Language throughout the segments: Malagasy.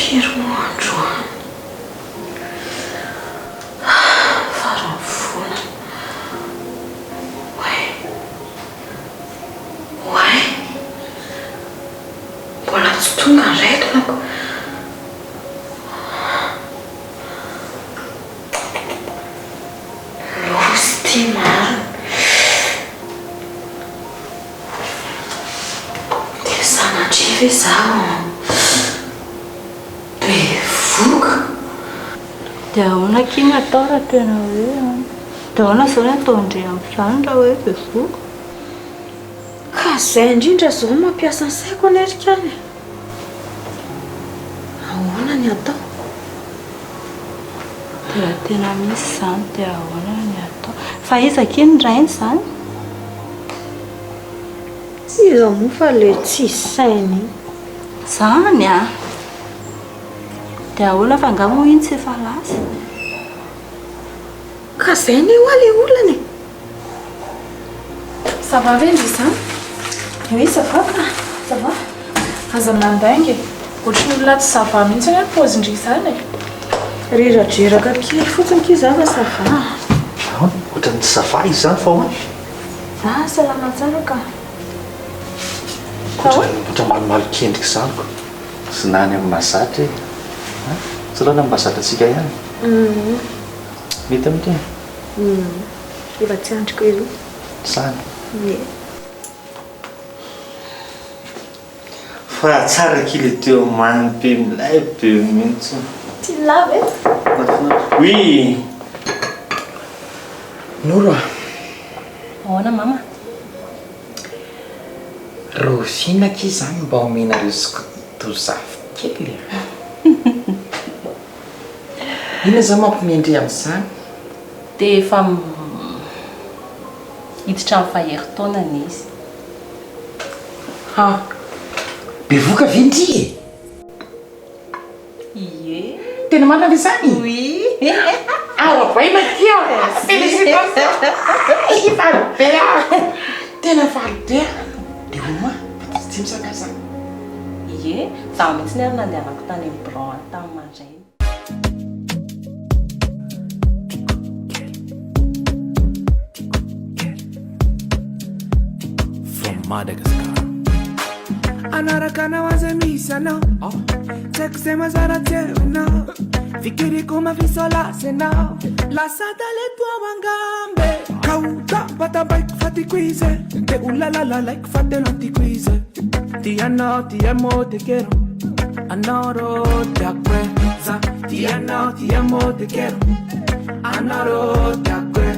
Firy moa androany? Faran'ny volana. Oay. Oay. Mbola tsy tonga ny règle-ko. Loza ity marina. Dia sanatria ve izaho bevohoka? Dia ahoana akia ny atao raha tena hoe dia ahoana izao ny ataon-dry amin'izany raha hoe bevohoka? Ka izay indrindra izao no mampiasa ny saiko anie ry kala e! Ahoana ny atao? Dia raha tena misy izany dia ahoana ny atao? Fa iza akia ny rainy izany? Iza moa fa ilay tsisy saina iny. Izany an! Dia ahoana fa angaha moa iny tsy efa lasa? Ka zay anie hoa le olana e! Ça va ve ndry izany? Oui ça va ka, ça va. Aza mandainga e! Ohatry ny olona tsy ça va mihitsy anie ny paozin-dry izany e! Reradreraka kely fotsiny ki za fa ça va. Ahoana? Ohatran'ny tsy ça va izy izany fa ahoana? Za salama tsara ka. Fa ahoana? Ohatran'ny malomaloka endrika izany ko. Zinany amin'ny mahazatra e! An? Tsy aleo ny amin'ny mahazatra antsika ihany? Mety amin'ity? Efa tsy andriko ery. Zany? Ie. Fa tsara akia le teo mamy be milay be mihitsy. Tian'lah ve? Mahafinaritra. Oui! Noro a! Ahoana mama? Rahoviana akia izany mba omenareo skoto zafikely e? Inona izany mampimendry amin'izany? Dia efa hiditra amin'ny faha-herintaonany izy. Ha! Bevohoka ve ndry e? Ie. Tena marina ve izany? Oui. Arahabaina akia! Félicitations! Faly be aho! Tena faly be aho! Dia hono hoa, tsy misakafo izany? Ie, izaho mihitsy ary nandehanako tany amin'ny birao any tamin'ny maraina. From Madagascar. Anaraka anao aza misy anao Tsy haiko izay mazara tsy eo ianao Fikiriko mafisolasy ianao Lasa talento ao angambe Ka ho tabatambaiko fa tiako izy e Te ho lalalalaiko fa tena tiako izy e Ti anao ti amo te quiero Anao tiako e Za ti anao ti amo te quiero Anao tiako e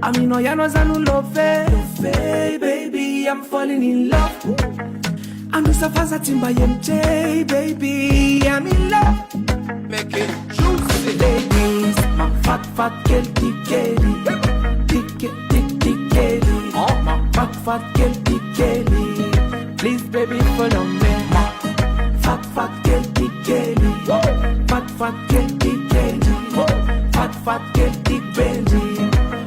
Aminao ihany za no love Love baby I'm falling in love Anosafaza tsy mba MJ baby I'm in love Make it juicy. Ladies Mafatifaty kely ty kely Ty ke ty ty kely Mafatifaty kely ty kely Please baby follow me Mafatifaty kely ty kely Fatifaty kely ty kely Fatifaty kely ty bendy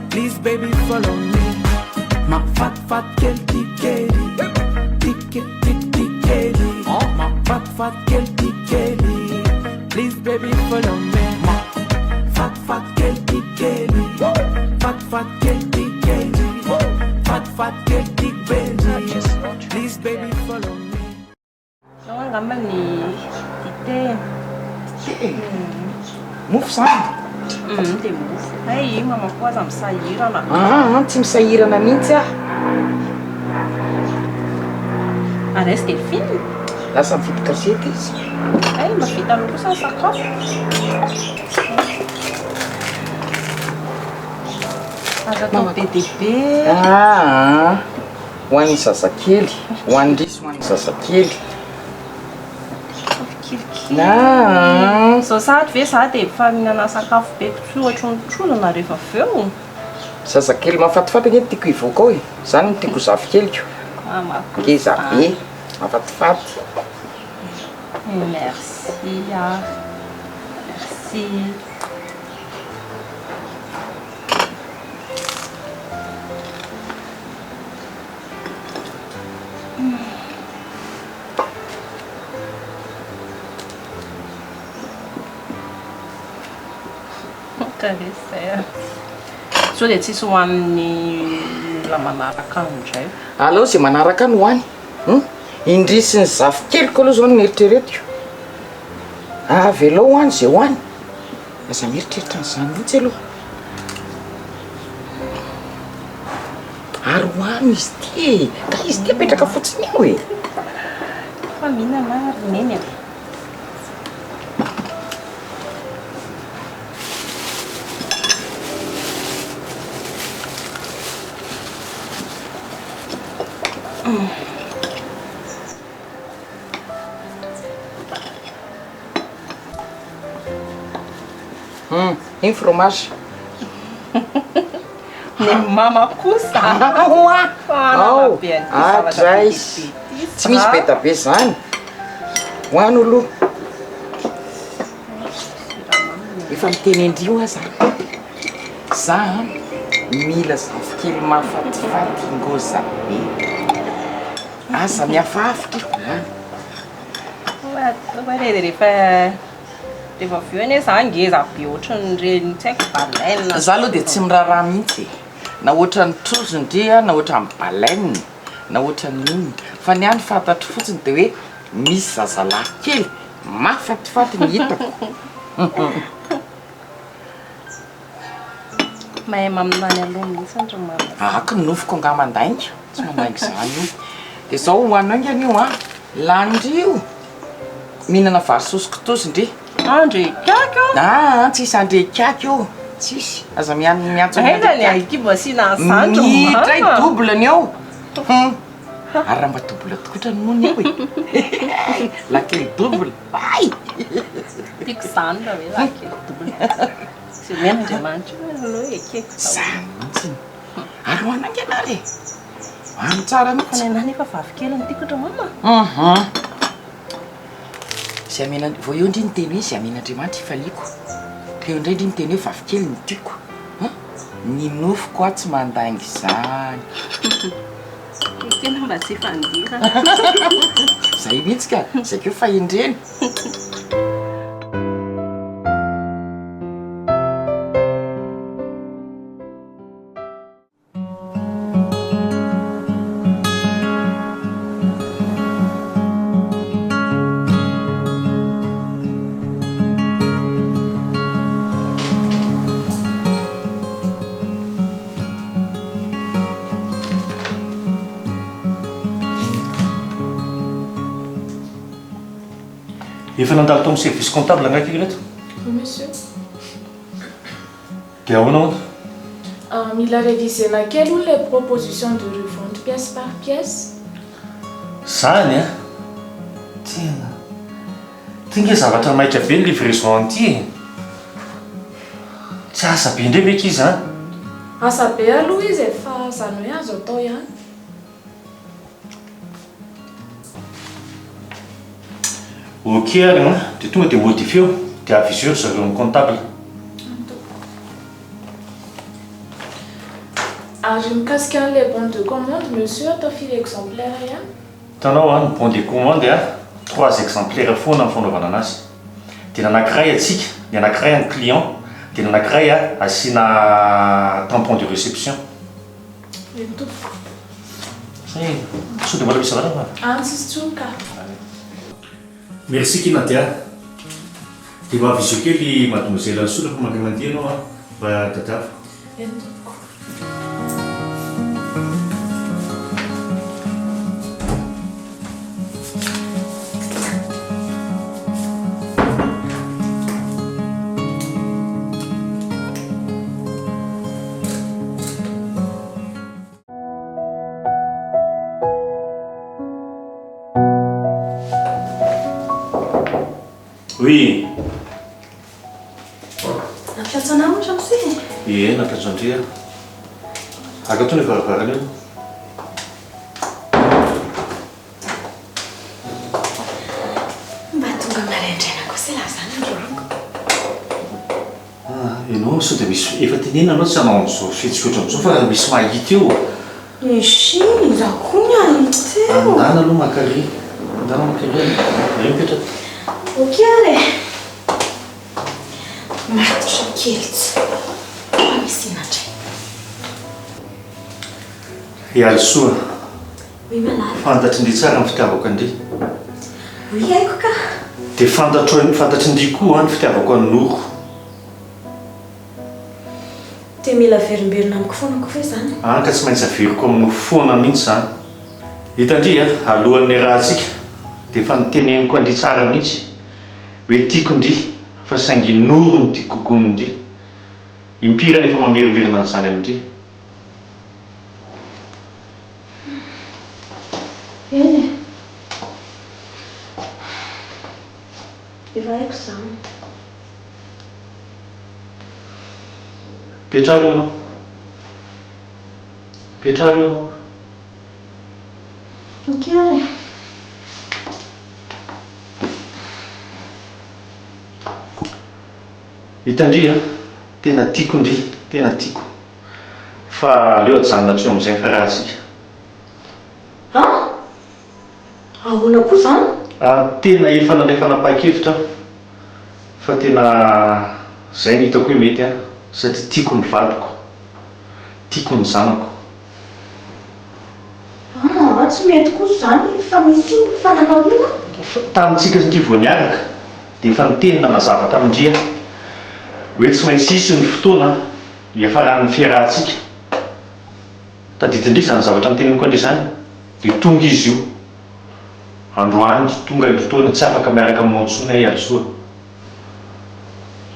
Please baby follow me Mafatifaty kely ty kely Ty ke ty ty kely Mafatifaty kely ty kely Please baby follow me Mafatifaty kely ty kely Fatifaty kely ty kely Fatifaty kely ty bendy Please baby follow me Izao angamba ny dite. Dite? Mofo izany? Dia mofo. Hay, mama koa aza misahirana. Aa, tsy misahirana mihitsy aho. Ary aiza Delphine? Lasa mividy gazety izy. Hay, mba vita aloha kosa ny sakafo. Aza atao be dia be. Aa, ho an'ny zazakely, ho an'i Ndry sy ho an'ny zazakely. Sakafo kelikely. Aa. Izao sahady ve za dia efa mihinana sakafo be tsy ohatry ny trozona rehefa avy eo? Zazakely mahafatifaty ange no tiako hivoaka ao e. Zany no tiako ho zafikeliko. Ngeza be, mahafatifaty. Merci ah. Merci. resy izay a. Sao dia tsisy hohanin'ny olona manaraka any indray. Aleo izay manaraka any ho any. Hum! Indry sy ny zafikeliko aloha izao no eritreretiko. Avelao ho any izay ho any. Aza mieritreritra an'izany mihitsy aloha. Ary ho any izy ity e! Ka izy ity apetraka fotsiny eo e! Fa mihinana aho ry Neny a! Hum, iny fromage. Ny mama kosa. Ao a! Ao! Adray! Tsy misy be da be zany. Hoano aloha. Efa miteny an-dry io aho zany. Za an, mila zafikely mahafatifaty ngôza be. Aza mihafahafa kiko an. Fa rehefa rehefa avy eo anie za ngeza be ohatran'ireny tsy haiko baleine. Za aloha dia tsy miraharaha mihitsy e, na ohatran'ny trozona ndry an, na ohatran'ny baleine, na ohatran'ny inona, fa ny ahy ny fantatro fotsiny dia hoe misy zazalahy kely mahafatifaty ny hitako. Mahay maminany aloha mihitsy ry mama. Aky ny nofoko angaha mandainga, tsy mandainga izany io. Dia izao hohaninao ange anio an, lany ndry io, mihinana vary sosy kitoza ndry. Andry ikaky ô! Aa tsisy andry ikaky io, tsisy, aza miantso an'i andry ikaky. Aiza ny kibo asiana an'izany ry mama? Ny dray double ny eo, hum, ary raha mba double tokotrany moa ny eo e, lakely double, hay! Tiako izany raha hoe lakely double. Tsy omena Andriamanitra io aloha ekeko daholo. Zany mihitsy. Ary ho an'aingana ary e. Any tsara mihitsy. Fa ny anahy nefa vavy kely no tiako ry mama. Hum. Izay amena, vao eo ndry niteny hoe izay amen'Andriamanitra ifaliako. Ka eo indray ndry miteny hoe vavy kely no tiako. Hum. Ny nofoko aho tsy mandainga izany. Ekena mba tsy hifandirana. Zay mihitsy ka, zay koa fahendrena. Efa nandalo tao amin'ny service comptable angaha akia ireto? Oui monsieur. Dia ahoana hono? Ah, mila réviser-na kely hono ilay proposition de revente pièce par pièce. Zany an! Tena. Ty nge zavatra maika be ny livraison an'ity e! Tsy asa be indray ve akia izany? Asa be aloha izy e, fa izany hoe azo atao ihany. Ok ary an, dia tonga dia modifieo, dia aviseo ry zareo amin'ny comptable. Ary mikasika an'ilay bon de commande monsieur, atao firy exemplaire ihany? Hitanao an, ny bon de commande an, trois exemplaires foana ny fanaovana anazy. Dia ny anankiray antsika, ny anankiray an'ny client, dia ny anankiray asiana tampon de réception. Eny tompoko. Zay e. Sao dia mbola misy zavatra fa? Any tsisy intsony ka. Merci ki Nadia. Dia mba aviseo kely mademoiselle Rasoa rehefa mankany aty ianao an, mba tadiavo. Eny tompoko. Oui. Nampiantso anah moa ramose e? Ie, nampiantso an-dry aho. Akatony io varavarana io. Mba tonga maraindraina kosa ialahy izany androany ko. Ah, ianao sao dia misy, efa tenenina anao tsy hanao an'izao fihetsika ohatran'izao fa misy mahita eo. Eshi, izaho koa ny hahita eo. Andana aloha maka ary. Andana maka ary. Aleo mipetraka. Ok ary e. Matotra kely tsy fa misy inona indray? Ialisoa, Oui malala. Fantatry ndry tsara ny fitiavako an-dry. Oui haiko ka. Dia fantatro, fantatry ndry koa ny fitiavako an'i Noro. Dia mila averimberina amiko foana koa ve izany? An ka tsy maintsy averiko aminao foana mihitsy izany. Hitan-dry a, alohan'ny niarahantsika dia efa noteneniko an-dry tsara mihitsy hoe tiako ndry fa saingy i Noro no tiako kokoa noho ndry. Impiry aho efa mamerimberina an'izany amin-dry. Eny e. Efa haiko izany. Petraho eo ianao. Petraho eo ianao. Ok ary e. Hitan-dry a! Tena tiako ndry, tena tiako. Fa aleo ajanona hatreo amin'izay ny fiarahantsika. An? Ahoana koa izany? Ah, tena efa nandray fanapahan-kevitra aho fa tena izay no hitako hoe mety an, satria tiako ny vadiko, tiako ny zanako. Ah, tsy mety kosa izany fa misy inona fa nanao inona? Tamintsika sy ndry vao niaraka dia efa niteny nanazava tamin-dry aho hoe tsy maintsy hisy ny fotoana hiafaran'ny fiarahantsika. Tadidin-dry izany zavatra noteneniko an-dry izany? Dia tonga izy io. Androany tonga ny fotoana tsy afaka miaraka aminao intsony aho Ialisoa.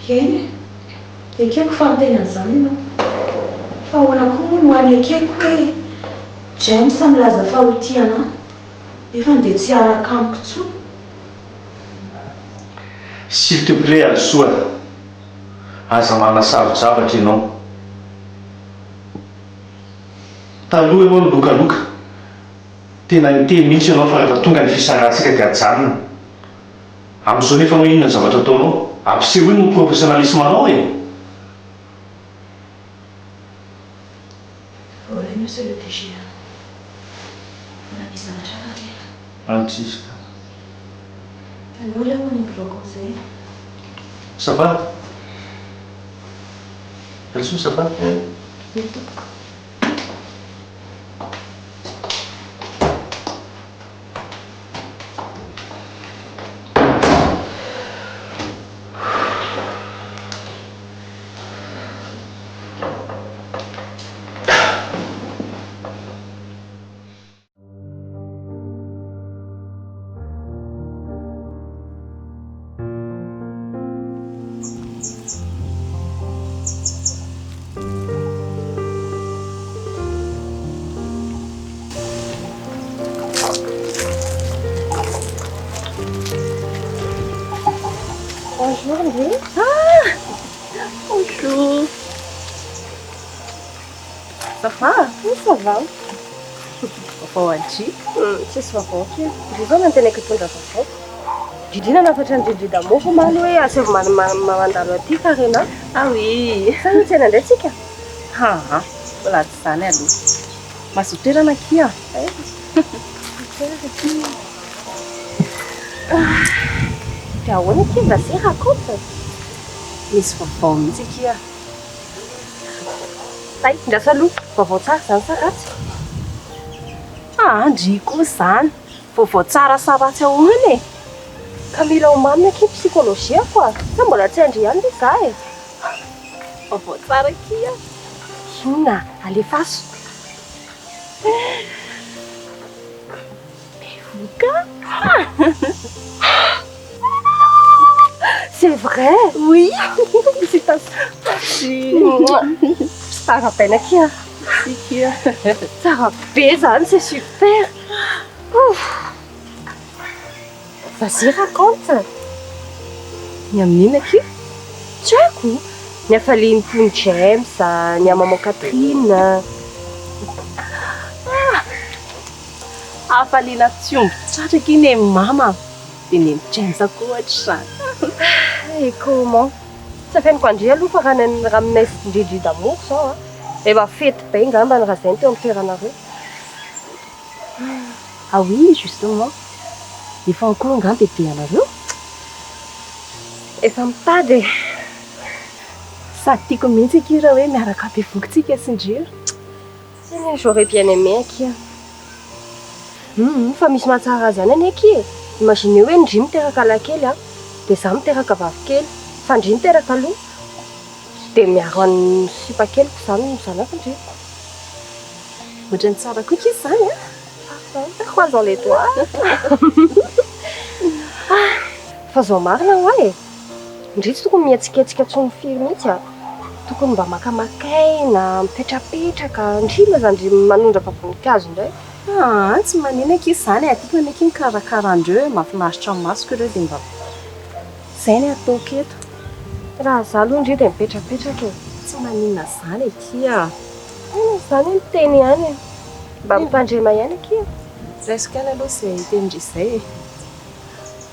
Eny e. Ekeko fa niteny an'izany ianao. Fa ahoana koa moa no hanekeko hoe James milaza fa ho tia anà nefa dia tsy hiaraka amiko intsony? S'il te plait Alisoa, aza manasaro-javatra ianao. Taloha ianao nilokaloka. Tena niteny mihitsy ianao fa rehefa tonga ny fisarahantsika dia ajanona. Amin'izao nefa anao inona ny zavatra ataonao? Ampisehoy ny professionnalisme anao e! Voaray monsieur le DG a. Mbola misy zavatra hafa ve? Any tsisy ka. Aleo aloha any biraoko amin'izay e. Ça va? Alisoa ça va? Oui tompoko. Bonjour Ndry. Ah! Bonjour. Ça va? Oui, ça va. Vaovao an-dry? Tsisy vaovao akia. Ndry zao nantenaiko hitondra vaovao. Didi nanafatra an'i Didi D'amour omaly hoe asaivo mandalo aty Karena. Ah oui. Sa hiantsena indray tsika? Aa, mbola tsy izany aloha. Mazoto toerana akia. Toerana akia. Dia ahoana akia vas-y raconte. Misy vaovao mihitsy akia. Hay, ndraso aloha, vaovao tsara izany sa ratsy? Aa, ndry koa izany. Vaovao tsara sa ratsy ahoana e? Ka mila omanina akia ny psychologie-ko a! Sa mbola tsy hain-dry ihany ve za e? Vaovao tsara akia! Inona? Alefaso! Bevohoka? C'est vrai? Oui! Félicitations! Tsara be akia! Merci akia! Tsara be izany, c'est super! Ouf! Vas-y raconte! Ny amin'inona akia? Tsy haiko! Ny hafalian'i Tony James, ny an'i Maman Catherine. Ah! Hafaliana tsy omby tratra akia nen'i Mama dia nen'i James koa ohatr'izany. Et comment? Tsy afeniko an-dry aloha fa raha ny raha aminay sy ndry d'amour izao an, efa fety be angambany raha izay no teo amin'ny toeranareo. Ah oui, justement. Efa en cours angaha ny bebe anareo? Efa mitady e. Sady tiako mihitsy akia raha hoe miaraka bevohoka tsika sy ndry io. Tena j'aurais bien aimé akia. Humm fa misy mahatsara azy ihany anie akia e! Imaginez hoe ndry miteraka lahy kely an, dia za miteraka vavy kely, fa ndry niteraka aloha, dia miaro an'ny sipa keliko izany ny zanako ndry. Ohatran'ny tsara koa akia izany an! Croisons les doigts! Fa zao marina hoa e! Ndry tsy tokony mihetsiketsika tsony firy mihitsy a! Tokony mba makamaka aina, mipetrapetraka, ndry laza ndry manondraka voninkazo indray. Aa tsy manina akia izany e! Tiako anie akia mikarakara andreo e! Mahafinaritra ny masoko ireo dia mba izay ny ataoko eto. Raha za aloha ndry dia mipetrapetraka e! Tsy maninona izany akia a! Tena izany hoe miteny ihany e! Mba mitandrema ihany akia e! Raisiko ihany aloha izay tenin-dry izay e!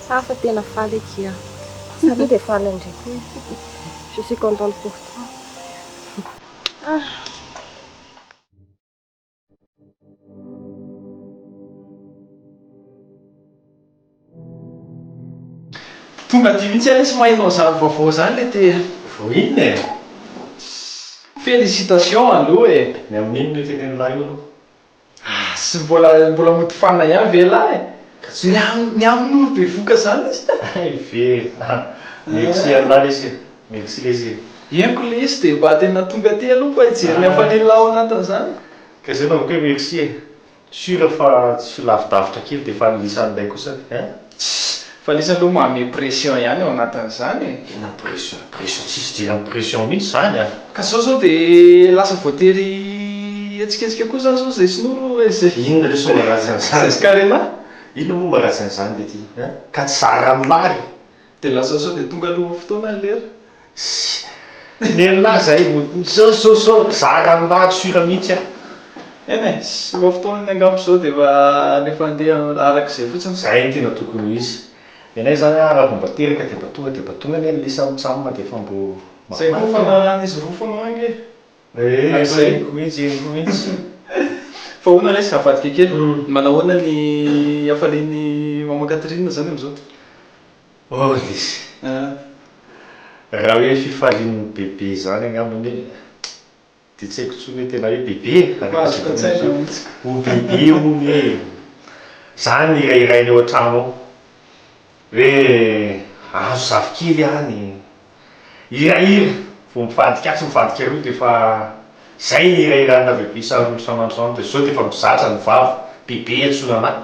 Ah fa tena faly akia aho. Za aloha dia faly ndry koa e. Je suis contente pour toi. Ah. Tonga aty mihitsy aho lesy maheno an'izany vaovao izany le te. Vao inona e? Félicitations aloha e! Ny amin'inona io tenenin'lah io aloha? Ah, sy mbola mbola mody fanina ihany ve elah e? Ny am ny amin'olo bevoka zany izy ta. Hay ve ah, merci anlah lesy e, merci lesy e. Henoko le izy de mba tena tonga aty aloha mba hijery ny hafalian'lah ao anatin'izany. Ka zay naovako hoe merci e, sûr fa tsy lavidavitra kely de efa nisan'ilay kosa hein. Tssy, fa lesy aloha manome pression ihany ao anatin'izany e. Inona pression, pression tsisy idiran'ny pression mihitsy zany a. Ka zao zao de lasa voatery hihetsiketsika koa zany zao zay sinoa ro zay. Inona lesy no maharatsy an'izany? Zay sy Karena. Inona moa maharatsy an'izany lety hein? Ka tsy zara amin'lary. De lasa sao de tonga alohan'ny fotoana ny lera. Sy nenlah zay zao zao zao zara amin'lah sûr mihitsy ah. Eny e, sy mba fotoanany angamba izao dia efa alefa handeha arak'izay fotsiny. Zay no tena tokony ho izy. Ny anay zany ah raha vao mba teraka dia mba tonga dia mba tonga anie ny lisa mitsam dia efa mbo Zay koa fanarahan'izy roa foana ange. Eh, efa henoko mihitsy, henoko mihitsy. Fa ahoana lesy, avadika kely, manahoana ny hafalian'i Maman Catherine zany amin'izao? Oh lesy. Raha hoe fifalian'ny bebe izany angambany dia tsy haiko intsony hoe tena hoe bebe e! Efa azoko an-tsaina mihitsy. Ho bebe hono e! Izany ny hirahirainy ao an-trano ao. Hoe azo zafikely any. Hirahira! Vao mivadika atsy mivadika aroa dia efa izay ny hirahirana bebe isan'andro isan'andro dia izao dia efa mizatra ny vava, bebe antsoina anah.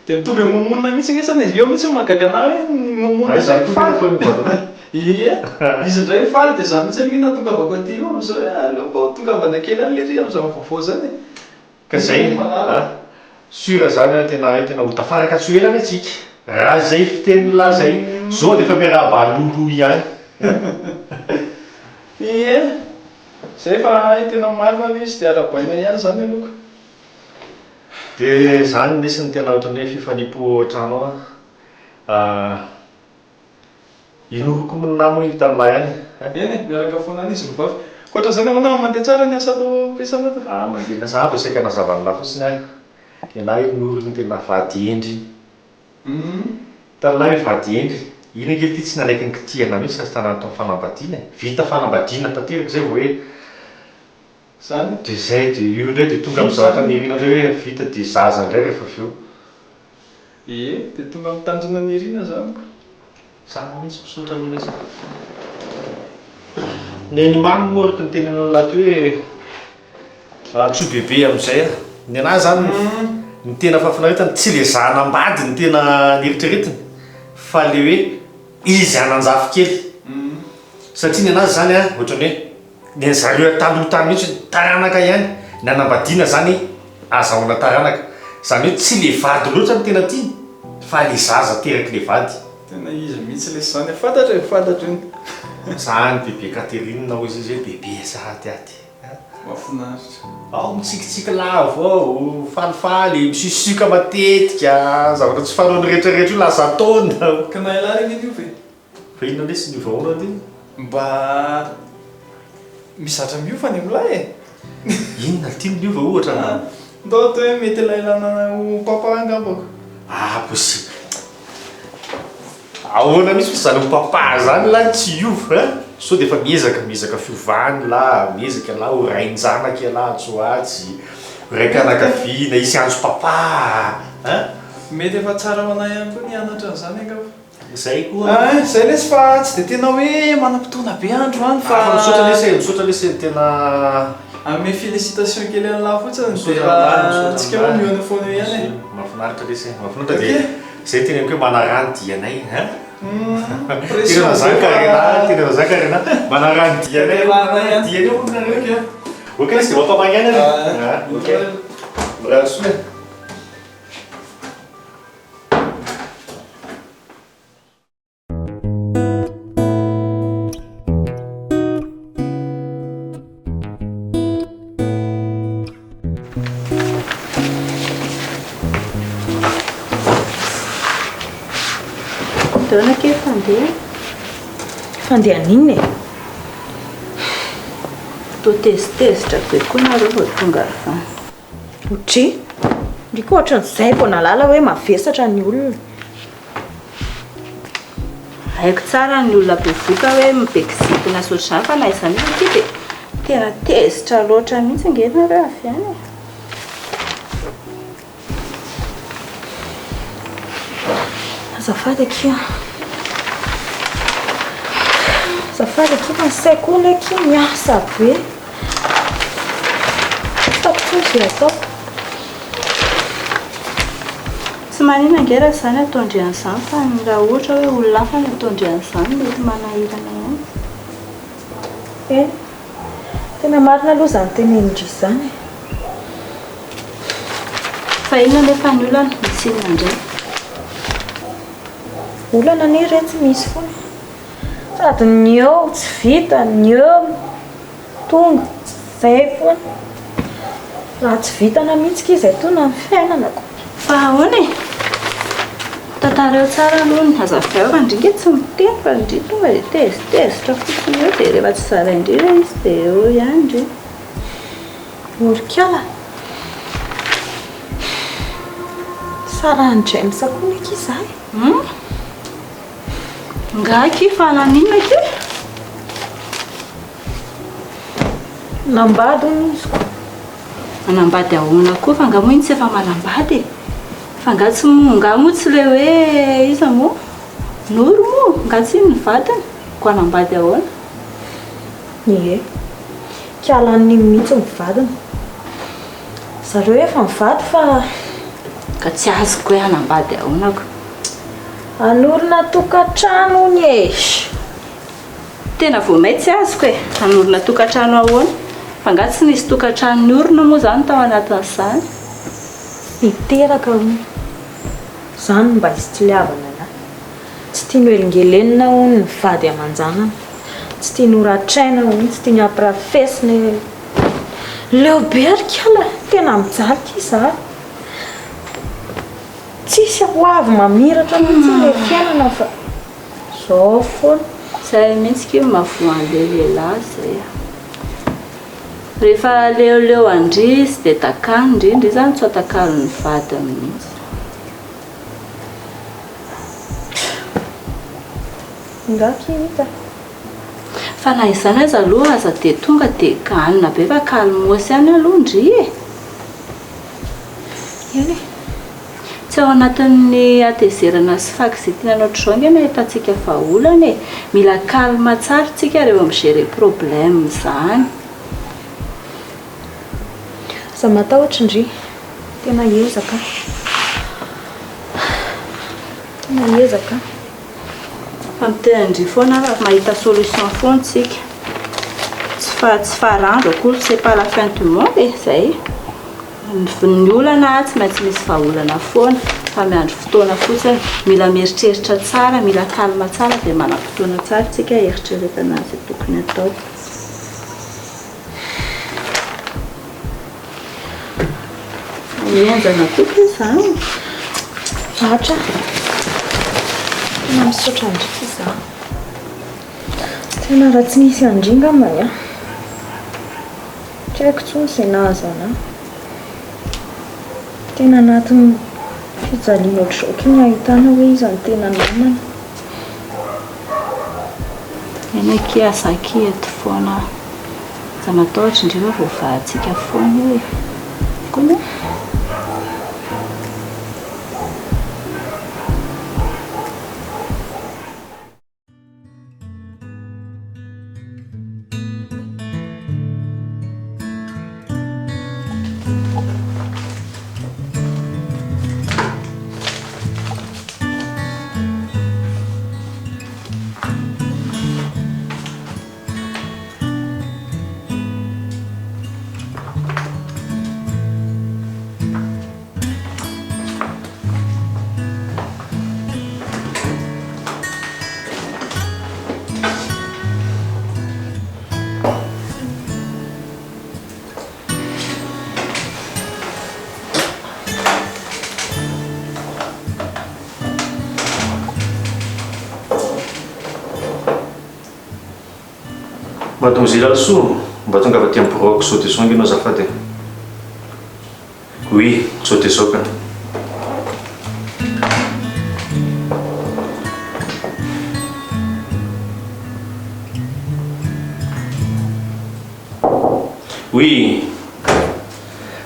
Dia mitovy amin'ny momonina mihitsy ange zany e, eo mihitsy no mahagaga anah hoe ny momonina Aiza indray koa mifaly. ny vadinao? Ie, izy indray mifaly dia za mihitsy aloha nahatongavako aty io amin'izao hoe aleo mba ho tongavana kely any lery amin'izany vaovao izany e. Ka zay a! Sûr zany a tena hoe tena ho tafaraka tsy ho ela anie tsika raha zay fitenin'lah zay, zao dia efa miarahaba lolo ihany. Ie, zay fa hay tena marina ilay izy dia arahabaina ihany zany aloha ka. Dia zany lesy no tena ohatran'ny hoe fifaliam-po ao an-trano ao an. Inoako minamo io tanilahy any e. Eny e, miaraka foana any izy roa vavy. Ankoatra izany ahoana mandeha tsara ny asa atao am-piasana ato? Ah mandeha ny asa, vao saika nazava an'lah fotsiny aho. Ialahy io Noro no tena vady hendry iny. Tanilahy io vady hendry. Iny ange ity tsy nanaiky ny kitihana mihitsy raha tsy tanatin'ny fanambadiana e. Vita fanambadiana tanteraka izay vao hoe Zany? Dia izay, dia io indray dia tonga amin'ny zavatra nirina indray hoe vita dia zaza indray rehefa avy eo. Ie, dia tonga amin'ny tanjona nirina izany ko. Zany mihitsy, misaotra anao lesy a. Neny mamy moa araka ny teneninao lahy teo hoe antsoy bebe amin'izay aho. Ny anahy izany ny tena fahafinaretana tsy le za hanambady no tena neritreretina fa le hoe izy hanan-jafikely. Satria ny anazy izany an, ohatran'ny hoe Ny an'i zareo taloha tany mihitsy hoe taranaka ihany, ny hanambadiana zany azahoana taranaka. Zany hoe tsy le vady loatra no tena tiany fa le zaza aterak'le vady. Tena izy mihitsy lesy zany e, fantatro e, fantatro iny. Zany bebe Catherine hoy izy hoe bebe sahady aty a. Mahafinaritra. Ao mitsikitsiky lava ao, falifaly, misusuka matetika, zavatra tsy fanaony rehetrarehetra io lasa ataony. Ka na ialahy re nge niova e. Fa inona lesy ny vahoana ty? Mba mizatra miova ny milay e! Inona ty no miova ohatra na? Ndao atao hoe mety ilay lanana ho papa angambako. Ah possible. Ahoana mihitsy fa zany ho papa zany lahy tsy hiova hein? Sao dia efa miezaka, miezaka fiovana elah, miezaka elah ho rain-janaka elah atsy ho atsy, ho raim-pianakaviana, hisy antso papa a! Mety efa tsara ho anah ihany koa ny hianatra an'izany angamba. Zay koa. Ein, zay lesy fa tsy dia tena hoe manam-potoana be androany fa. Fa misaotra lesy e, misaotra lesy e, tena. Hanome félicitation kely an'lah fotsiny dia raha tsika moa mihaona foana eo ihany e. Mahafinaritra lesy e, mahafinaritra dia zay teneniko hoe manaraha ny dianay hein. Tena zany Karena, tena zany Karena, manaraha ny dianay, manaraha ny dianay hono nareo. Ok lesy dia mampamagy aina e. Ok. Mirary soa e. Dona kely fandeha. Fandeha n'inona e? Toa tezitezitra be koa nareo vao tonga avy any. Otri. Ndry koa ohatran'izay vao nahalala hoe mavesatra ny olona. Haiko tsara ny olona bevoka hoe be kizitina sy ohatr'izany fa na izany aza akia dia tena tezitra loatra mihitsy ange nareo avy any e. Azafady akia. Azafady akia fa ny saiko hono akia miasa be. Tsy hitako intsony izay ataoko. Tsy maninona ange raha izany ataon-dry an'izany fa ny raha ohatra hoe olona hafa no ataon-dry an'izany mety manahirana ihany. Eny, tena marina aloha izany tenenin-dry izany e. Fa inona anefa ny olana? Misy inona indray? Olana anie re tsy misy foana. Sady ny eo tsy vita, ny eo tonga, zay foana. Raha tsy vitana mihitsy ki izay tona ny fiainana ko. Fa ahoana e? Tantarao tsara aloha ny hazavao fa ndry nge tsy miteny fa ndry tonga dia tezitezitra fotsiny eo dia rehefa tsy zarain-dry ilay izy dia eo ihany ndry. Orikala. Sarahan'i James koa ny ankizy za e. Hum? Nga akia fa naninona akia? Nambady hono izy ko. Nanambady ahoana koa fa nga moa iny tsy efa manambady e? Fa nga tsy moa nga moa tsy le hoe iza moa? Noro moa? Nga tsy iny ny vadiny? Koa hanambady ahoana? Ie. Kialan'iny mihitsy ny vadiny. Zareo efa mivady fa. Ka tsy azoko hoe hanambady ahoana ko. Hanorina tokantrano hono e! Tena vao may tsy azoko e! Hanorina tokantrano ahoana? Fa nga tsy nisy tokantrano niorina moa izany tao anatin'izany? Hiteraka hono. Izany no mba histiliavana anah. Tsy tiany hoelingelenina hono ny vady aman-janany. Tsy tiany horatraina hono, tsy tiany hampirafesina e! Leo be ary kala, tena mijaly ity za. Tsisy ho avy mamiratra mihitsy ilay fiainana fa zao foana. Zay mihitsy ki mahavoa an'le lehilahy zay a. Rehefa leoleo an-dry izy dia dakany ndry, ndry zany tsy ho atakalon'ny vadiny mihitsy. Nga ki hita. Fa na izany aza aloha aza dia tonga dia ganina be fa calmos ihany aloha ndry e! Eny e! Tsy ao anatin'ny hatezerana sy fahakizitina ohatr'izao ange no ahitantsika vahaolana e! Mila calme tsara tsika rehefa mi-gérer problème izany. Aza matahotra ndry, tena hiezaka aho. Tena hiezaka aho. Fa miteny an-dry foana aho fa mahita solution foana tsika. Tsy fa tsy farandro akory c'est pas la fin du monde e, zay. Ny olana tsy maintsy misy vahaolana foana fa miandry fotoana fotsiny. Mila mieritreritra tsara, mila calme tsara dia manam-potoana tsara tsika hieritreretana an'izay tokony atao. Mihenjana koa ve izany? Zatra. Tena misaotra an-dry izaho. Tena raha tsy nisy an-dry angambany an. Tsy haiko intsony izay nahazo an'ahy. Tena anatin'ny fijaliana ohatr'izao akia no ahitana hoe iza no tena namana. Eny akia za akia eto foana. Aza matahotra ndry fa voavahantsika foana io e. Kony a. Mademoiselle Alisoa, mba tongava aty amin'ny biraoko sao dia sao ange ianao azafady e. Oui, sao dia sao ka. Oui,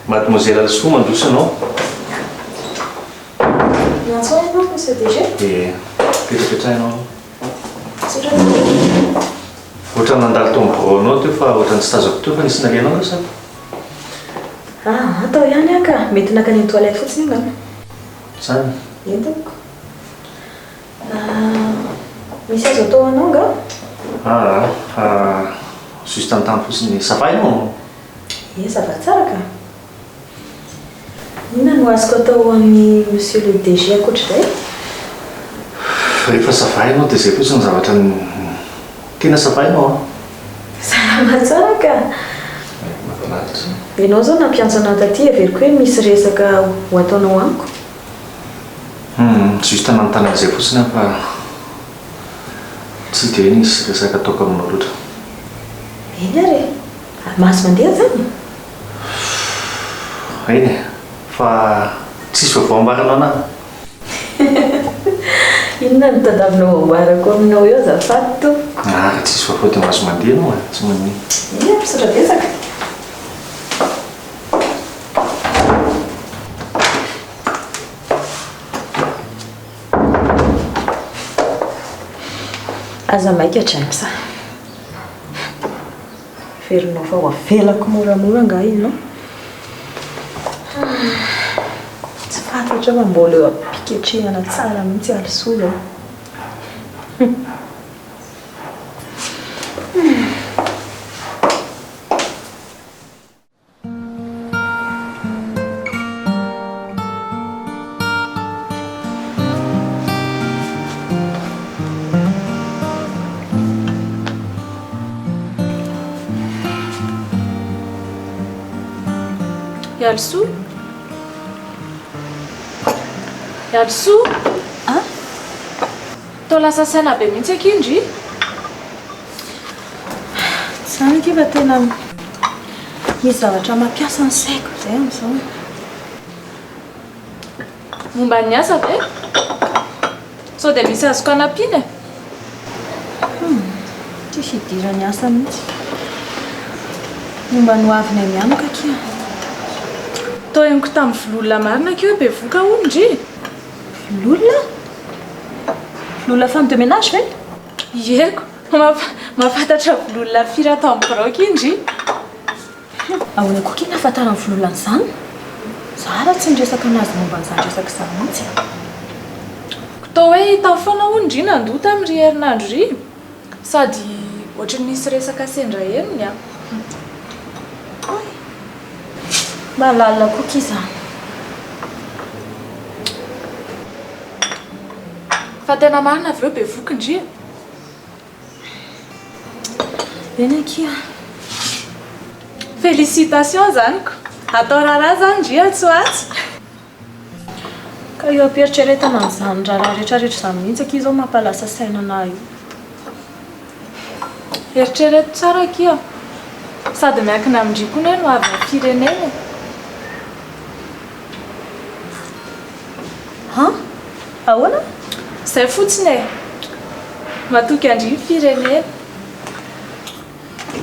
Mademoiselle Alisoa mandroso ianao. Miantso ahy ianao Monsieur DG? Dia petrapetraha ianao aloha. Misaotra tompoko. Ohatran'ny nandalo tao amin'ny biraonao teo fa ohatran'ny tsy tazako teo fa nisy nalehanao ve sa? Ah, tao ihany aho ka. Mety nankany amin'ny toilette fotsiny angamba. Zany? Eny tompoko. Ah, misy azo atao ho anao angaha? Ah, ah, juste anontany fotsiny. Ça va ianao? Ie, ça va tsara ka. Inona no azoko atao ho an'i Monsieur le DG ankoatr'izay? Rehefa ça va ianao dia izay fotsiny ny zavatra tena ça va ianao an! Salama tsara ka! Mahafinaritra. Ianao izao nampiantso anah taty heveriko hoe misy resaka ho ataonao amiko. Hum, juste nanontany an'izay fotsiny aho fa tsy dia hoe nisy resaka ataoko aminao loatra. Eny ary e! Ary mahazo mandeha izany? Eny e, fa tsisy vaovao ambaranao anah? Inona no tadiavinao ambarako aminao eo azafady tompoko? Ah, raha tsisy vaovao dia mahazo mandeha ianao e, tsy maninona. Eny e, misaotra betsaka. Aza maika James a. Heverinao fa ho avelako moramora angaha ianao? Tsy fantatro fa mbola eo am-piketrehana tsara mihitsy Alisoa izao. Ialisoa? Ialisoa? Ah? Toa lasa saina be mihitsy akia ndry. Tsy izany akia fa tena misy zavatra mampiasa ny saiko izay amin'izao. Momba ny asa ve? Sao dia misy azoko anampiana e? Hum, tsisy idiran'ny asa mihitsy. Momba ny hoavinay mianaka akia. Toa henoko tamin'ny vololona marina akia hoe bevoka hono ndry? Vololona? Vololona femme de ménage ve? Ieko, mahafantatra vololona firy ato amin'ny birao akia ndry? Ahoana koa kay nahafantaran'i Vololona an'izany? Za ary tsy niresaka an'azy momba an'izany resaka izany mihitsy. Toa hoe hitany foana hono ndry nandoa tamin'ry herinandro ry. Sady ohatry ny nisy resaka sendra henony an. Oay! Mba lalina koa kay izany. Fa tena marina ve hoe bevoky ndry e? Eny akia. Félicitations zany ko. Atao raharaha zany ndry atsy ho atsy. Ka eo am-pieritreretana an'izany raharaha rehetra rehetra izany mihitsy akia izao mampalasa saina anah io. Eritrereto tsara akia. Sady miankina amin-dry koa ne no havin'ny firenena e. Han? Ahoana? Izay fotsiny e! Matoky an-dry ny firenena.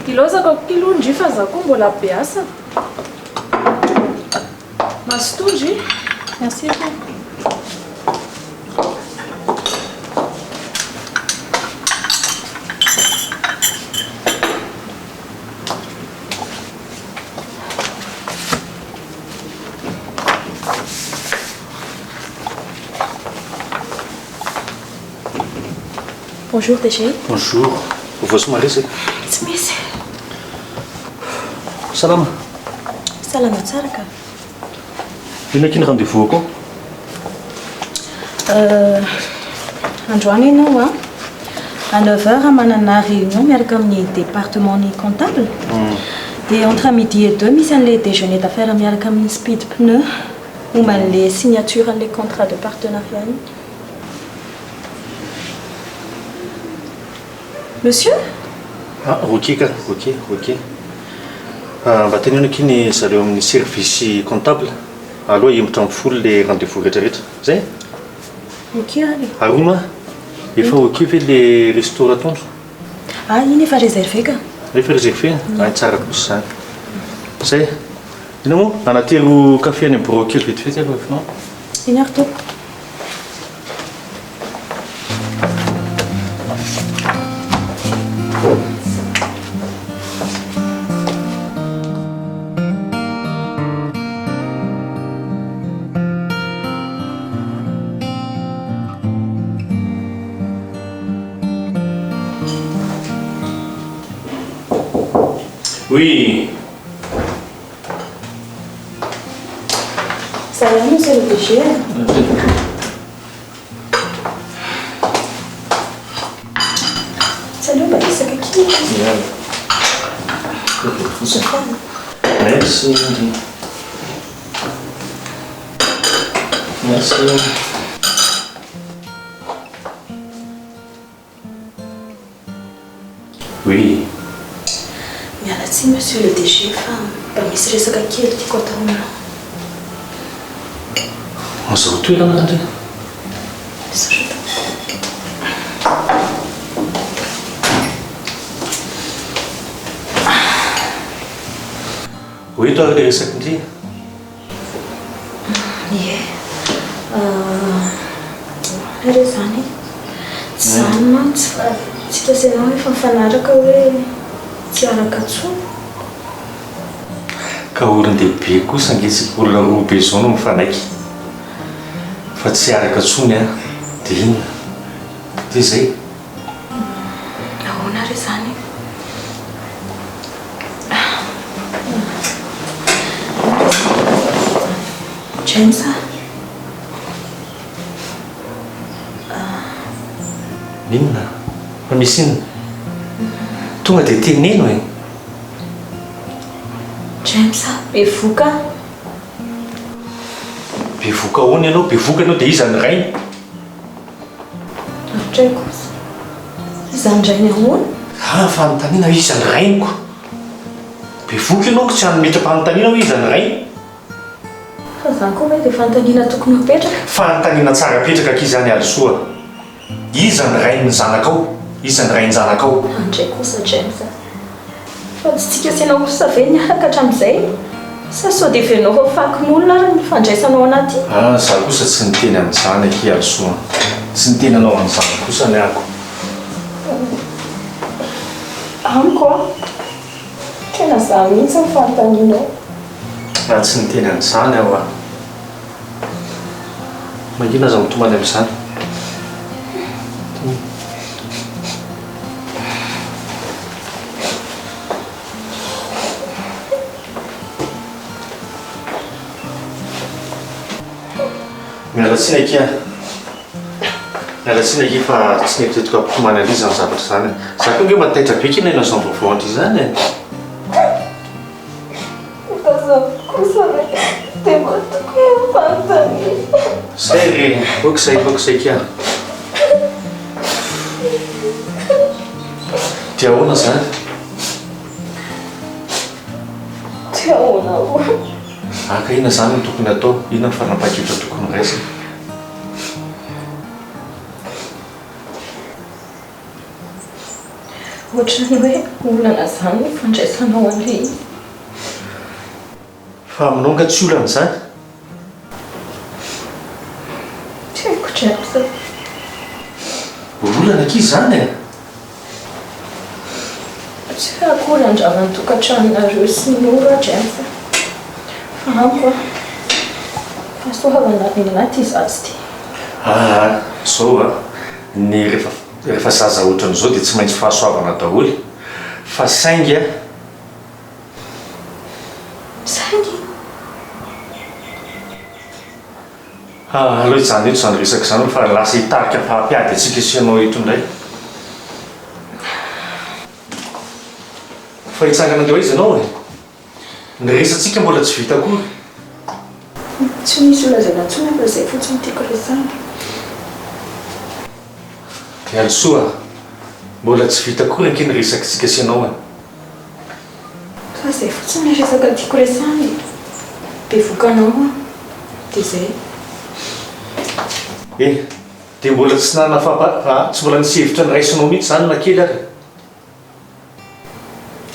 Ilaozako akia aloha ndry fa za koa mbola be asa. Mazotoa ndry. Merci tompoko. Bonjour DG. Bonjour. Vaovao somary iza? Tsy misy. Salama. Salama tsara ka. Inona akia ny rendez-vous akao? Euh, androany ianao an, à 9 heures manana réunion miaraka amin'ny département ny comptable. Dia entre midi et deux misy an'ilay déjeuner d'affaires miaraka amin'ny Speed Pneu momba an'ilay signature an'ilay contrat de partenariat iny. Monsieur? Ah, ok ka, ok, ok. Ah, mba teneno akia ny zareo amin'ny service comptable, aloha hihemotra amin'ny folo le rendez-vous rehetrarehetra. Zay? Ok ary. Ary hono ah, efa ok ve le resto atoandro? Ah, iny efa réservé ka. Efa réservé? Ay, tsara kosa izany. Zay. Inona moa? Anatero café any amin'ny bureau kely vetivety aloha efinao. Iny ary tompoko. Oui. Ça va, monsieur le DG? Tsy aleo mba resaka kely. Azafady. Merci Ndry. Merci. Oui. Miala tsiny monsieur le DG fa mba misy resaka kely tiako atao aminao. Amin'izao toerana ndry. Misaotra tompoko. Ho eto ary ilay resaka ndry. Ie. Ahoana re izany e? Tsy izany mantsy fa tsika sy ianao efa nifanaraka hoe tsy hiaraka intsony. Ka olon-dehibe kosa ange tsika olona roa be izao no mifanaiky fa tsy hiaraka intsony an! Dia inona? Dia izay. Ahoana re izany e? James a! Inona? Fa misy inona? Tonga dia teneno e! James a! Bevoka aho. Bevoka ahoana ianao? Bevoka ianao dia iza ny rainy? Lavitra ahy kosa. Iza ny rainy ahoana? Ah, fanontaniana hoe iza ny rainiko? Bevoka ianao ko tsy hametra-panontaniana hoe iza ny rainy? Fa izany koa ve dia fanontaniana tokony hapetraka? Fanontaniana tsara apetraka akia izany Alisoa. Iza ny rain'ny zanakao? Iza ny rain-janakao? Andray kosa James a! Fa tsy tsika sy ianao kosa ve niaraka hatramin'izay? Sa sao dia heverinao fa fakin'olona ary ny fandraisanao anà ty? Ah, za kosa tsy niteny an'izany akia Alisoa a! Tsy niteny anao an'izany kosa ny ako. Amiko an! Tena za mihitsy ny fanontanianao. Raha tsy niteny an'izany aho an! Mangina aza mitomany amin'izany. Miala tsiny akia. Miala tsiny akia fa tsy neritreretiko hampitomany an-dry izany zavatra izany e. Za koa ange mba taitra be akia naheno an'izany vaovao an-dry izany e. Fa za kosa ve dia mba tokony ho fanontaniana. Zay re, ok zay, ok zay kia. Dia ahoana izany? Dia ahoana ahoana? Aka inona izany no tokony hatao? Inona ny fanapahan-kevitra tokony horaisina? Ohatran'ny hoe olana izany ny fandraisanao an'ilay izy. Fa aminao nga tsy olana izany? Tsy haiko James a. Olana akia izany e! Tsy hoe akory handrava ny tokantranonareo sy Noro aho James a. Fa amiko a, fahasoavana ny anah ity zaza ity. Aa, izao a, ny rehefa rehefa zaza ohatran'izao dia tsy maintsy fahasoavana daholo fa saingy a. Saingy? Aa, aleo hijanona eto izany resaka izany fa lasa hitarika fahampiady antsika sy ianao eto indray. Fa hitsangana andeha ho aiza ianao e? Ny resatsika mbola tsy vita akory. Tsy misy ho lazaina intsony aho fa izay fotsiny no tiako resahina. Mialisoa a! Mbola tsy vita akory ange ny resakitsika sy ianao e! Fa izay fotsiny ny resaka tiako resahina e! Bevoka anao aho dia izay. E! Dia mbola tsy nanana fampa, tsy mbola nisy hevitra niraisinao mihitsy izany na kely ary e?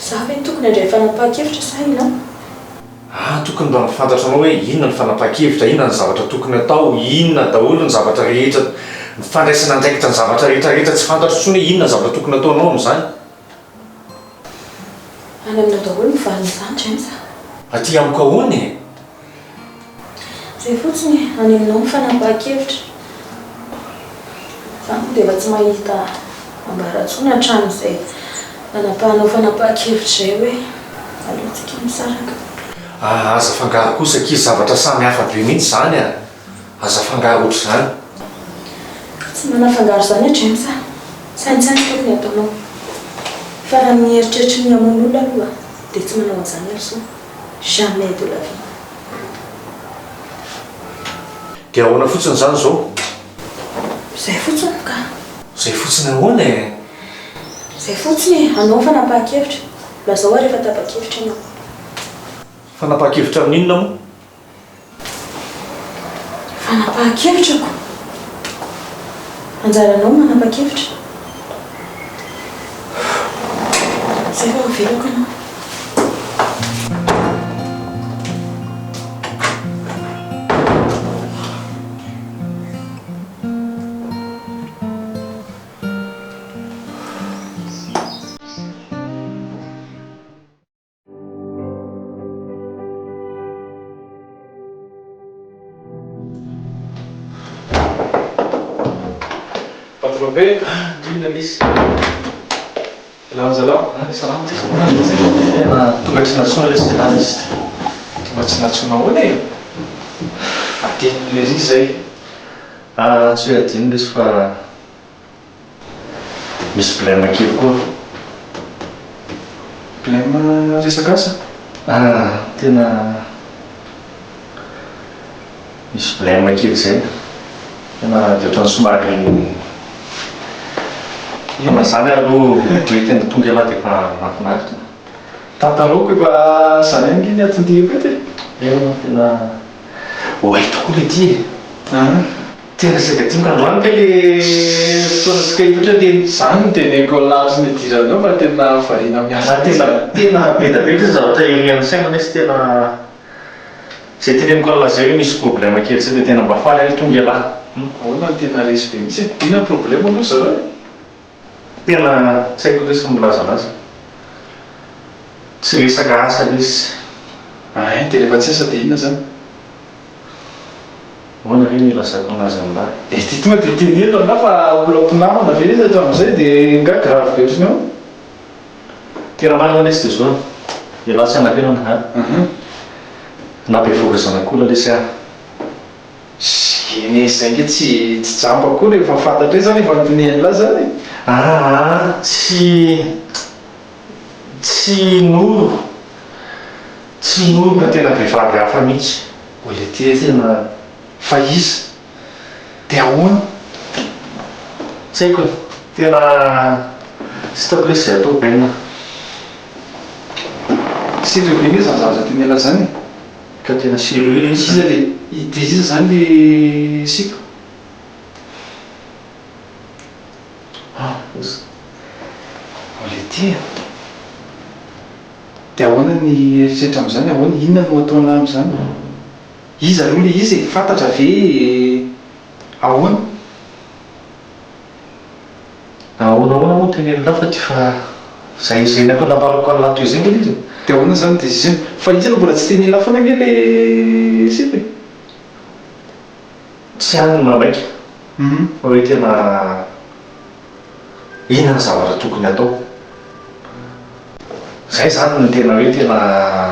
Za ve no tokony handray fanapahan-kevitra sa ianao? Ah, tokony mba fantatra anao hoe inona ny fanapahan-kevitra, inona ny zavatra tokony atao, inona daholo ny zavatra rehetra, ny fandraisana andraikitra ny zavatra rehetra rehetra, tsy fantatro intsony hoe inona ny zavatra tokony ataonao amin'izany. Any aminao daholo ny valin'izany James a! Aty amiko ahoana e? Izay fotsiny e, any aminao ny fanapahan-kevitra. Za moa dia efa tsy mahita ambara intsony hatramin'izay nanapahanao fanapahan-kevitra izay hoe aleo tsika misaraka. Ah, aza afangaro kosa akia, zavatra samy hafa be mihitsy izany a! Aza afangaro ohatr'izany. Tsy manafangaro izany aho James a! Saintsaino tokony hataonao. Fa raha ny eritreritry ny hamono olona aloha dia tsy manao an'izany Alisoa. Jamais de la vie. Dia ahoana fotsiny izany izao? Izay fotsiny ka. Izay fotsiny ahoana e? Izay fotsiny e, anao ny fanapahan-kevitra. Lazao aho rehefa tapa-kevitra ianao. Fanapahan-kevitra amin'inona moa? Fanapahan-kevitrako? Anjaranao ny manapa-kevitra. Izay vao avelako ianao. Patron be, inona misy? Salama salama. Ah, salama lesy. Tena tonga tsy nantsoina lesy dia lany izy. Tonga tsy nantsoina ahoana e? Adinony lery izay. Ah, tsy hoe adino lesy fa Misy blème kely koa. Blème resaka asa? Ah, tena misy blème kely izay. Tena dia ohatran'ny somary fa na izany aloha hoe tena tonga ialahy dia efa mahafinaritra. Tantaraoko efa izany ihany ange ny aton-diako eto e. Eny, tena oay tokoa ilay ity e. Tena saika adinoko androany kay le fotoana tsika hifatra le. Zany no teneniko lavitry ny idiranao fa tena variana miasa mihitsy Tena tena be da be mihitsy ny zavatra irian'ny saina nefa tena zay teneniko an'lah zay hoe misy problème kely zay de tena mba faly aho hoe tonga ialahy. Ahoana no tena resy be mihitsy e? Inona ny problème aloha zareo e? Tena tsy haiko lesy ny milaza anazy. Tsy resaka asa lesy. Ein, de rehefa tsy asa de inona zany? Ahoana re no ilazako anazy amin'lah? Dia ity tonga dia teneno anah fa olona mpinamana ve izy hatramin'izay dia nga grave be ohatran'ny ahoana? Tena marina lesy dia zao, ialahy tsy anafenana ha? Na bevohoka zanak'olona lesy aho. Eny e, izay nge tsy tsy jamba koa rehefa fantatra eo zany efa nodinihan'lah zany e! Aa tsy tsy Noro, tsy Noro fa tena vehivavy hafa mihitsy. Mbola ety e tena fa iza? Dia ahoana? Tsy haiko e, tena tsy hitako lesy izay atao Ben a. Sérieux be nge zany zavatra tian'ialahy zany e. Ka tena sérieux le izy. Iza le, dia iza zany le sipa? Ah, osa. Mbola ety. Ty a! Dia ahoana ny eritreritra amin'izany? Ahoana, inona no ataonà amin'izany? Iza aloha ilay izy e? Fantatra ve e? Ahoana? Ahoana ahoana moa no teneninao fa ty fa zay izay efa nambarako an'lah teo izay nge le izy e. Dia ahoana izany dia izy fa izy aloha mbola tsy tenenin'lah foana nge le sipa e. Tsy any ny mamaika fa hoe tena inona ny zavatra tokony atao. Zay izany no tena hoe tena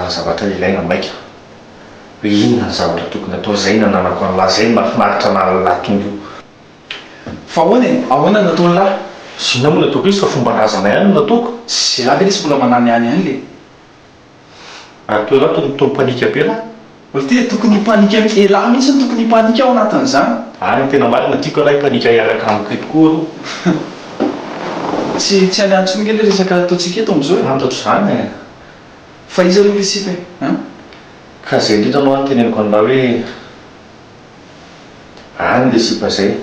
zavatra ilaina maika. Hoe inona ny zavatra tokony atao, zay no ananako an'lah, zay no mahafinaritra an'lah tonga io. Fa ahoana e? Ahoana no nataon'lah? Zina moa nataoko izy fa fomban-drazana ihany no nataoko. Tsy zah ve lesy mbola manany ihany ihany le. Ary toa elah toa toa mipanika be lah. Olty tokony hipanika mihitsy, elah mihitsy no tokony hipanika ao anatin'izany. Ary ny tena marina tiako elah hipanika hiaraka amiko eto koa aloha. Tsy tsy any intsony nge le resaka ataontsika eto amizao e. Fantatro izany e. Fa iza aloha le sipa e? An? Ka zay indrindra aloha no teneniko an'lah hoe. Any le sipa zay.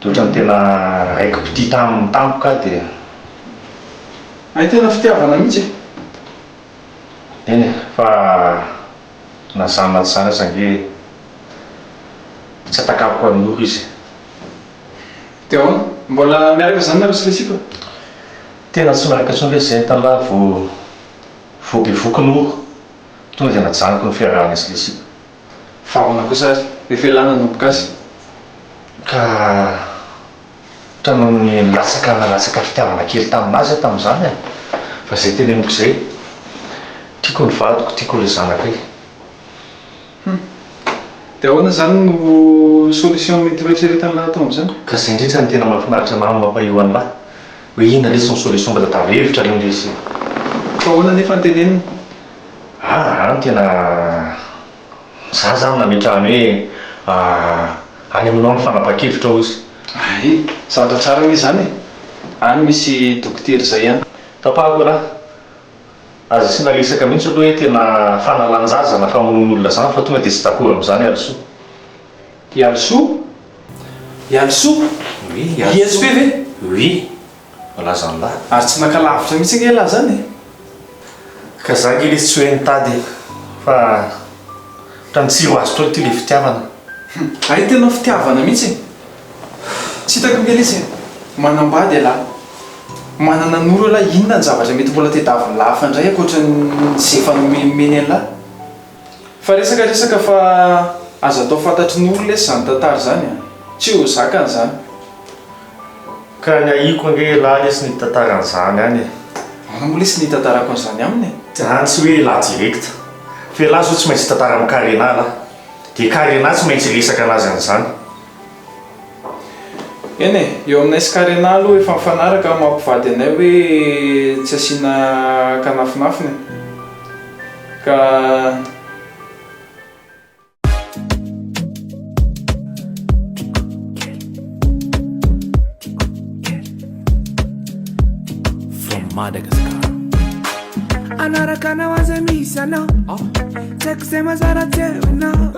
De otrany tena raiki-pitia taminy tampoka aho dia. Hay tena fitiavana mihitsy e. Eny e, fa na zany na tsy zany aza ange tsy atakariko an'i Noro izy e. Dia ahoana? Mbola miaraka zany nareo sy le sipa? Tena tsy miaraka intsony lesy zay hitan'lah vao vao bevoky Noro. Tonga dia najanoko ny fiarahana sy le sipa. Fa ahoana kosa ary rehefa elah nanomboka azy? Ka ohatran'ny nilatsaka nalatsaka fitiavana kely tamin'azy aho tamin'izany e! Fa izay teneniko izay, tiako ny vadiko, tiako ilay zanakay. Hum. Dia ahoana izany no solution mety ho eritreretan'lah atao amin'izany? Ka izay indrindra no tena mahafinaritra anah no mampahio an'lah. Hoe inona lesy ny solution mba tadiavo hevitra aloha lesy e! Fa ahoana nefa ny tenenina? Ah an tena za zany nametrahany hoe any aminao ny fanapahan-kevitra hozy. Hay, zavatra tsara anie izany e! Any misy dokotera izay an. Tapahako elah. Aza asiana resaka mihitsy aloha hoe tena fanalan-jaza na famonoan'olona zany fa tonga dia tsy d'accord amin'izany Alisoa. I Alisoa? I Alisoa? Oui, i Alisoa. ISP ve? Oui. Voalazan'lah. Ary tsy naka lavitra mihitsy ange elah zany e! Ka za ange lesy tsy hoe nitady e! Fa ohatran'ny tsiro azo teo ity le fitiavana. Hum, hay tena fitiavana mihitsy e! Tsy hitako ange lesy e! Manambady elah, manana noro elah, inona ny zavatra mety mbola tediavin'lah hafa indray ankoatra ny ze efa nomenimeny an'lah? Fa resaka resaka fa aza atao fantatry Noro lesy zany tantara zany a! Tsy ho zakany zany. Ka ny ahiako ange elah lesy ny hitantara an'izany any e! Ahoana moa lesy ny hitantarako an'izany aminy e? Zany tsy hoe elah direct. Fa elah zao tsy maintsy hitantara amin'i Karena elah. Dia Karena tsy maintsy hiresaka anazy an'izany. Eny e, eo aminay sy Karena aloha efa mifanaraka amin'ny maha mpivady anay hoe tsy asiana kanafinafina e. Ka. From Madagascar. Anaraka anao aza misy anao Tsy haiko izay mazara tsy hainao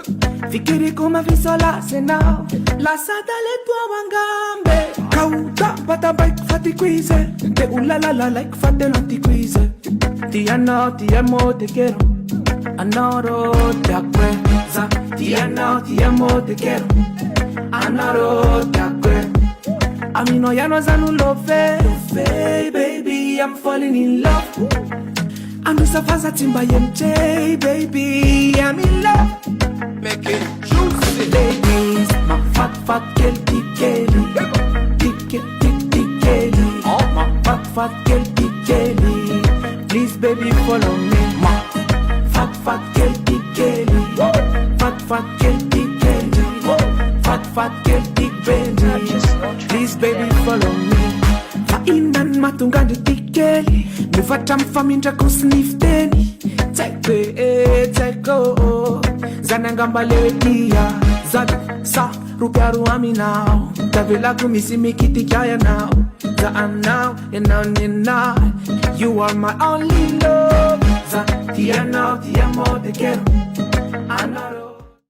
Fikiriko mafisolasy anao Lasa talento ao angambe Ka ho tampatampaiko fa tiako izy Te ho lalalalaiko fa tena tiako izy Ti anao ti amo te quiero Anao tiako e Za ti anao ti amo te quiero Anao tiako e Aminao ianao za no love Baby I'm falling in love Anosafaza tsy mba MJ Baby I'm in love Make it juicy. Ladies Mafatifaty kely ty kely Ty ke- ty ty kely Mafatifaty kely ty kely Please baby follow me Mafatifaty kely ty kely Fatifaty kely ty kely Fatifaty kely ty baby Please baby follow me Fa inona no mahatonga andry ty kely Miovatra amin'ny famindrako sy ny fiteny Tsy haiko e, tsy haiko Zany angamba le hoe tia Zaka sa ropiaro aminao Tavelako misy mikitika ianao Za aminao, ianao nenah You are my only love Za ti anao, ti amo, te quiero.